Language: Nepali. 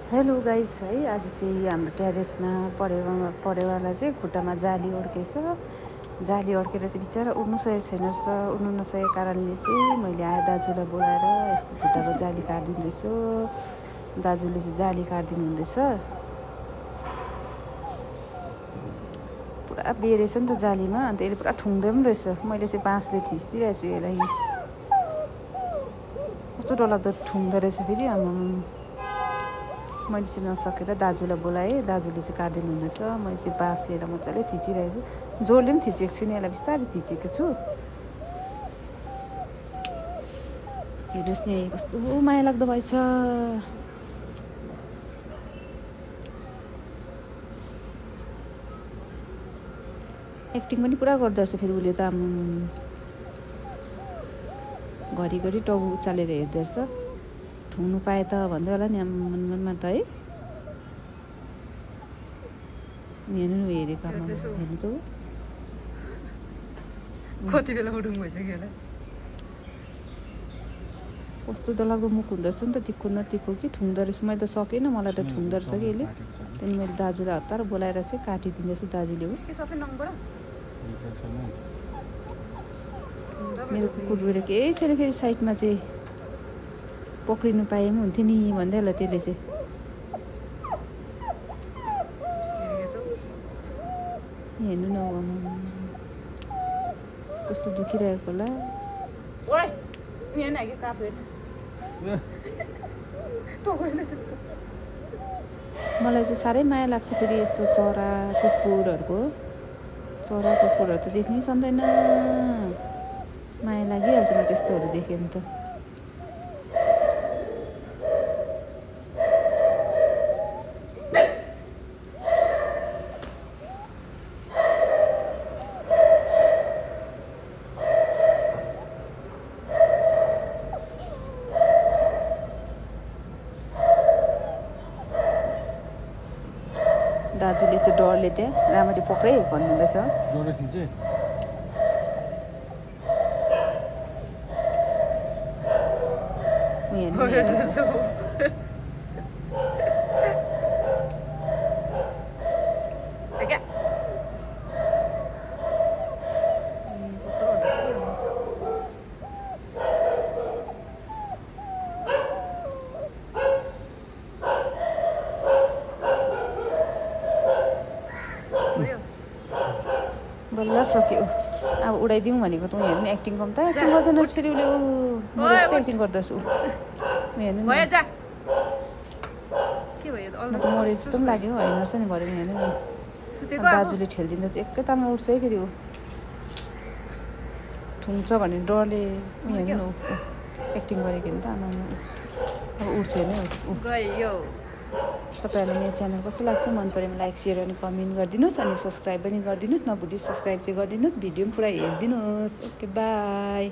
हेलो गाइस है आज चाहिँ हाम्रो टेरेसमा परेवालाई चाहिँ खुट्टामा जाली अड्केछ। जाली अड्केर चाहिँ बिचरा उड्नु सकेको छैन रहेछ। उड्नु नसकेको कारणले चाहिँ मैले आएर दाजुलाई बोलाएर यसको खुट्टाको जाली काटिदिँदैछु। दाजुले चाहिँ जाली काटिदिनु हुँदैछ। पुरा बेरेछ नि त जालीमा, अन्त यसले पुरा ठुङ्दै पनि रहेछ। मैले चाहिँ बाँसले थिचिदिरहेको छु यसलाई। कस्तो डरलाग्दो ठुङ्दो रहेछ फेरि। मैले चाहिँ नसकेर दाजुलाई बोलाएँ, दाजुले चाहिँ काटिदिनु हुँदैछ। मैले चाहिँ बाँस लिएर मजाले थिचिरहेको छु। जोडले पनि थिचेको छु नि, यसलाई बिस्तारै थिचेको छु। हेर्नुहोस् नि कस्तो माया लाग्दो भएछ। एक्टिङ पनि पुरा गर्दो रहेछ फेरि उसले त। घरिघरि टाउको उचालेर हेर्दो रहेछ। ठुङ्नु पाए त भन्दै होला नि मनमा त है। हेर्नु न हेरेको हेर्नु त कति बेला उठुङ भइसक्यो होला। कस्तो डरलाग्दो मुख हुँदो रहेछ नि त, तिक्को नतिक्को कि ठुङ्दो रहेछ। मैले त सकेन, मलाई त ठुङ्दो रहेछ कि यसले। त्यहाँदेखि मैले दाजुलाई हतार बोलाएर चाहिँ काटिदिँदैछ दाजुले। मेरो कुकुरबाट केही छैन फेरि साइडमा चाहिँ पक्रिनु पाए पनि हुन्थ्यो नि भन्दै होला त्यसले चाहिँ। हेर्नु न कस्तो दुखिरहेको होला। मलाई चाहिँ साह्रै माया लाग्छ फेरि यस्तो चरा कुकुरहरू त देख्नै सक्दैन। माया लागिहाल्छ म त्यस्तोहरू देखेँ भने त। दाजुले चाहिँ डरले त्यहाँ राम्ररी पक्रे भन्नुहुँदैछ। बल्ल सक्यो। अब उडाइदिउँ भनेको त हेर्नु नि एक्टिङ कम त एक्टिङ गर्दैनस् फेरि उसले। म जस्तो एक्टिङ गर्दैछु हेर्नु नि। म त मरे जस्तो पनि लाग्यो होइन रहेछ नि भरे हेर्नु नि। दाजुले ठेलिदिँदा चाहिँ एकैतालमा उठ्छ है फेरि ऊ। ठुङ्छ भने डरले हेर्नु न एक्टिङ गरेको नि त। अब उठ्छ हेर्नु गयो। तपाईँहरूलाई मेरो च्यानल कस्तो लाग्छ, मन पऱ्यो भने लाइक सेयर अनि कमेन्ट गरिदिनुहोस्। अनि सब्सक्राइब पनि गरिदिनुहोस्। नभुली सब्सक्राइब चाहिँ गरिदिनुहोस्। भिडियो पनि पुरा हेरिदिनुहोस्। Okay by.